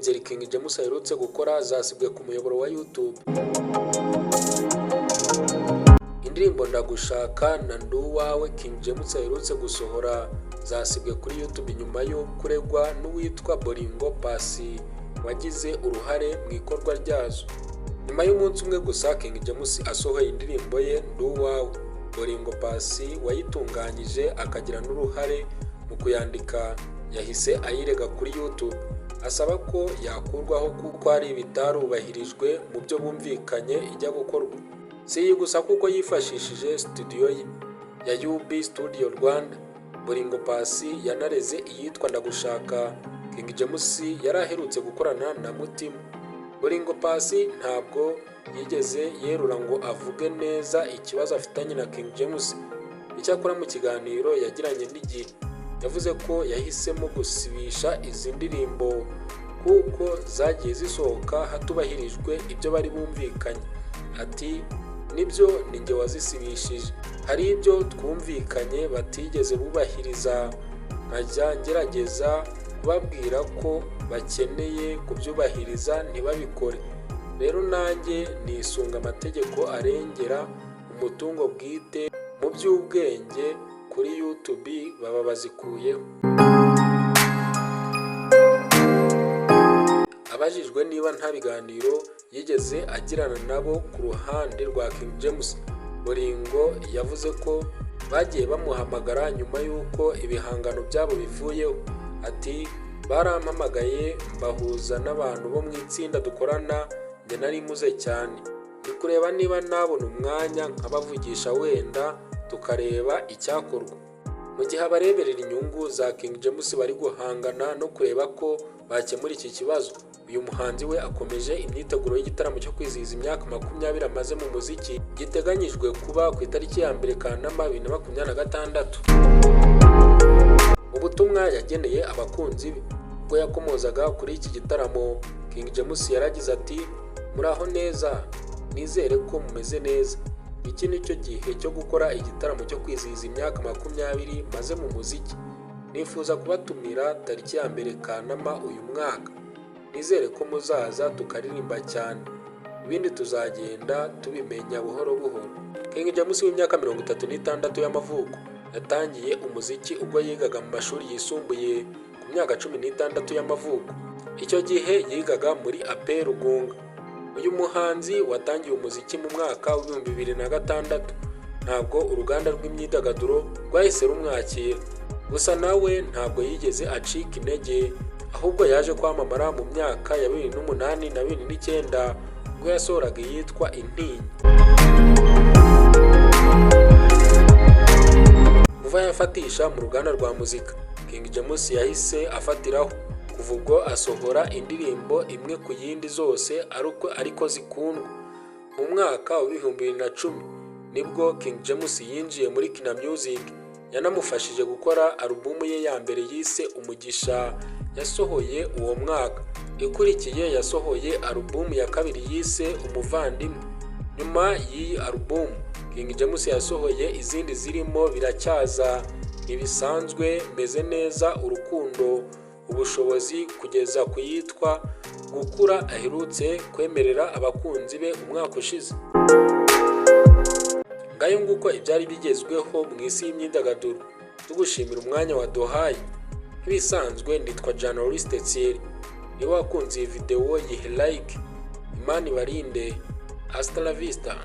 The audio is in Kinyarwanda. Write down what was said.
ebyiri King James aherutse gukora zasibwe ku muyoboro wa YouTube. Indirimbo Ndagushaka na Nduwawe King James aherutse gusohora zasibwe kuri YouTube nyuma yo kuregwa n'uwitwa Bolingo Paccy wagize uruhare mu ikorwa ryazo. Nyuma y'umunsi umwe gusa King James asohoye indirimbo ye Nduwawe, Bolingo Paccy wayitunganyije akagira n'uruhare mu kuyandika yahise ayirega kuri YouTube, asaba ko yakurwaho kuko hari ibitarubahirijwe mu byo bumvikanye ijya gukorwa. Si iyi gusa kuko yifashishije studio ye ya UB Studio Rwanda. Bolingo Paccy yanareze iyitwa Ndagushaka King James yari aherutse gukorana na Mutima. Bolingo Paccy ntabwo yigeze yerura ngo avuge neza ikibazo afitanye na King James. Icyakora mu kiganiro yagiranye n'Igihe, yavuze ko yahisemo gusibisha izi ndirimbo kuko zagiye zisohoka hatubahirijwe ibyo bari bumvikanye. Ati: "Nibyo, ni njye wazisibishije. Hari ibyo twumvikanye batigeze bubahiriza, nkajya ngerageza kubabwira ko bakeneye kubyubahiriza ntibabikore. Rero nanjye nisunga amategeko arengera umutungo bwite mu by'ubwenge kuri YouTube baba bazikuyeho." Abajijwe niba nta biganiro yigeze agirana nabo ku ruhande rwa King James, Bolingo yavuze ko bagiye bamuhamagara nyuma y'uko ibihangano byabo bivuyeho. Ati: "Barampamagaye mbahuza n'abantu bo mu itsinda dukorana, njye nari mpuze cyane. Ndi kureba niba nabona umwanya nkabavugisha wenda tukareba icyakorwa." Mu gihe abareberera inyungu za King James bari guhangana no kureba ko bakemura iki kibazo, uyu muhanzi we akomeje imyiteguro y'igitaramo cyo kwizihiza imyaka 20 amaze mu muziki, giteganyijwe kuba ku itariki ya 1 Kanama 2026. Mu butumwa yageneye abakunzi be ubwo yakomozaga kuri iki gitaramo, King James yaragize ati: "Muraho neza, nizere ko mumeze neza. Iki ni cyo gihe cyo gukora igitaramo cyo kwizihiza imyaka 20 maze mu muziki. Nifuza kubatumira tariki ya 1 Kanama uyu mwaka. Nizere ko muzaza tukaririmba cyane. Ibindi tuzagenda tubimenya buhoro buhoro." King James w'imyaka 36 y'amavuko yatangiye umuziki ubwo yigaga mu mashuri yisumbuye ku myaka 16 y'amavuko. Icyo gihe yigaga muri APE Rugunga. Uyu muhanzi watangiye umuziki mu mwaka wa 2006, ntabwo uruganda rw'imyidagaduro rwahise rumwakira. Gusa nawe ntabwo yigeze acika intege, ahubwo yaje kwamamara mu myaka ya 2008 na 2009 ubwo yasohoraga iyitwa Intinyi. Kuva yafatisha mu ruganda rwa muzika, King James yahise afatiraho. Kuva ubwo asohora indirimbo imwe ku yindi zose ariko zikundwa. Mu mwaka wa 2010 nibwo King James yinjiye muri Kina Music, yanamufashije gukora alubumu ye ya mbere yise Umugisha yasohoye uwo mwaka. Ikurikiye yasohoye alubumu ya kabiri yise Umuvandimwe. Nyuma y'iyi alubumu, King James yasohoye izindi zirimo Biracyaza, Ntibisanzwe, Meze Neza, Urukundo, Ubushobozi kugeza ku yitwa Gukura aherutse kwemerera abakunzi be umwaka ushize. Ngayo nguko ibyari bigezweho mu isi y'imyidagaduro. Tugushimira umwanya waduhaye. Nk'ibisanzwe nitwa Journaliste Thierry. Niba wakunze iyi video yihe like. Imana ibarinde. Hasta la vista.